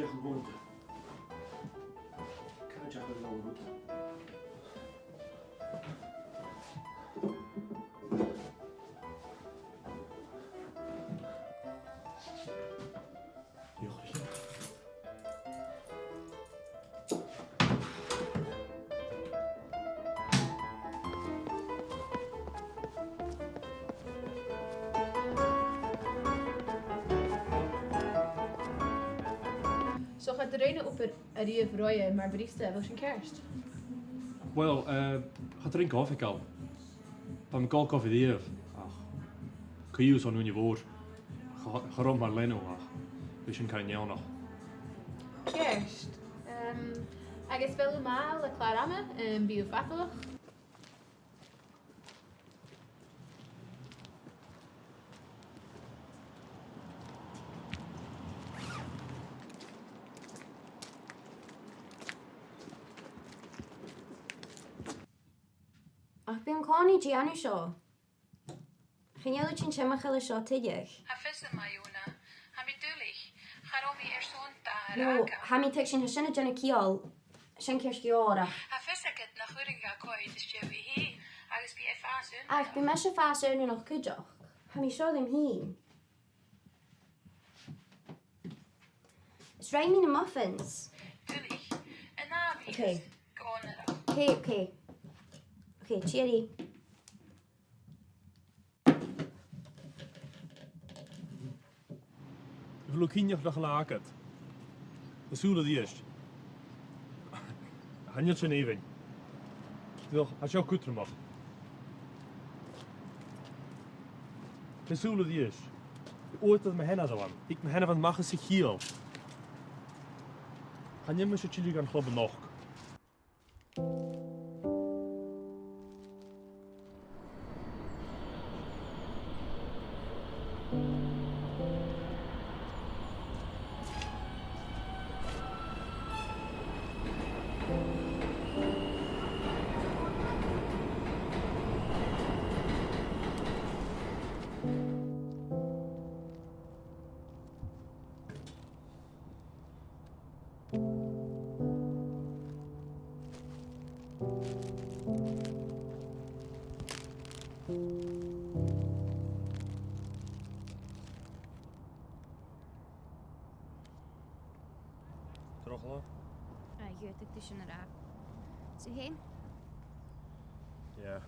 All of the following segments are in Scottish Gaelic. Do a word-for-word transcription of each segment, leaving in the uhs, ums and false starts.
Deach an bhonda. Cad deach an bhonda? So, cha do rinn thu obair a-riamh roimhe mar bharista, a bheil sin ceart? Well, eh, cha do rinn cofaidh, a ghaoil. Bha mi a' gabhail cofaidh a-riamh, ach co-dhiù son ùine mhòr. Cha, cha robh mi air leantainn, ach bha sin car neònach. Ceart. Em, agus a bheil thu math le clàr-ama, em, bidh thu fadalach? Ach bidh an-còmhnaidh a' dèanamh seo. Chan eil thu timcheall air seo tuilleadh. Tha fios agam, Iona. Tha mi duilich. Cha robh mi airson d' athair fhàgail. No, tha mi a' tuigsinn, tha sin a' dèanamh ciall. Sin ceart gu leòr, ach... Tha fios agad nach urrainn dha coimhead às dèidh i fhèin, agus bidh i a' fàs aonranach. Ach bidh mise a' fàs aonranach cuideachd. Tha mi seo leam fhìn. Is rinn mi na muffins. Duilich. An ath mhìos. Okay. Gu h-onarach. Okay, okay. Okay, tìoraidh. A bheil thu cinnteach nach eil e agad? Tha sùil a-rithist. Chan eil sin èibhinn. Dìreach, tha seo cudromach. Tha sùil a-rithist. Uaireadair mo sheanmhair a bh' ann. Thig mo sheanmhair a-mach às a chiall. Chan eil mise a' tilleadh dhan chlub a-nochd. Droch-latha. Aidh, dh'fhaodadh tu sin a ràdh. Is thu fhèin? Yeah.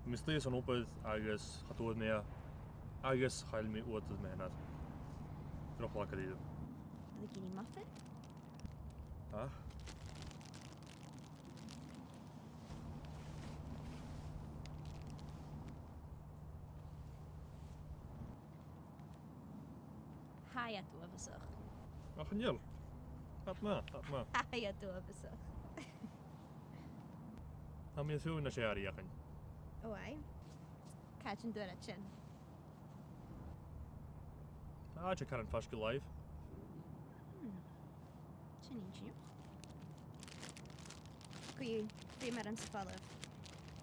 Bha mi a-staigh san obair agus cha d' fhuair mi e, agus chaill mi uaireadair mo sheanmhair. Droch-latha gu dearbh. Bheil thu ag iarraidh muffin? Ah. Tha iad uabhasach. Ach chan eil. Tha iad math, tha iad math. Tha iad uabhasach. Tha mi a' smaoineachadh gur e a-rithist a th' ann. Ò, aidh. Càit an d' fhuair iad sin? Àite caran faisg air làimh. Hmm. Sin inntinneach. Gu, feumaidh mi an-dràsta falbh.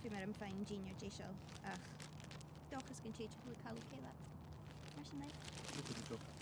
Feumaidh mi faighinn dìnnear deiseil, ach dòchas gun tèid cùl càil cèile. Mar sin leibh.